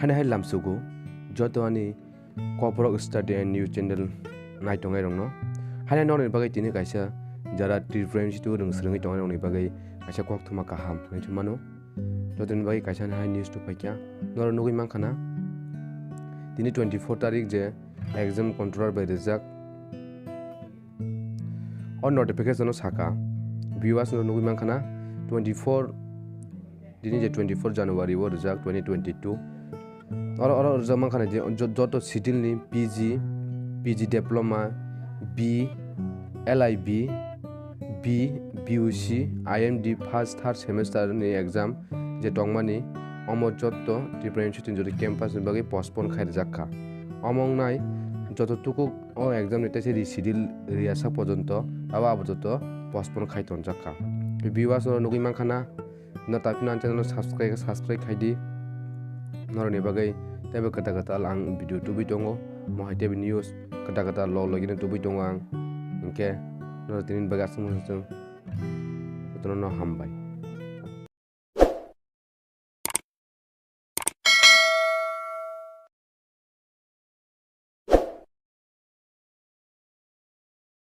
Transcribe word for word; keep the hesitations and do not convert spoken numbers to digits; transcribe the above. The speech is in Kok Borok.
Haino hai lamsugo joto ani Kokborok Study and News channel nai tongnai rokno. Haino norokni bagwi tini kaisa jara Tripura University o rwng swrwngwi tongnai rokni bagwi kaisa koktwma kaham hinwi thumano. Jotoni bagwi kaisa hai news tubui paikha. Norok nugwi mankha na tini twenty four tarik je exam controller bai rijak. O notification o saka, viewers no nugwi mankha na twenty four, tini je twenty four January o rijak twenty twenty two. Oro, oro rijak mankha na je jo-, joto schedule ni P G, P G diploma, B, L I B, B, B U C, I M D first, third semester ni exam je tongmani, omo joto Tripura University ni joto campus ni bagwi postpone khai rijak kha. Omo wngnai joto tukuk o exam ni teisa reschedule riyasa porjonto abo abo joto postpone khai tonjak kha. Viewers no nugwi mankha na, no tapina ang channel no subscribe, subscribe khai di. Norokni bagwi teibo kwtal kwtal ang video tubui tongo, mohai teibo news kwtal kwtal log logino tubui tongo ang. Hinkhe norok tini bagwi aswk mano chwng jotono no hambai.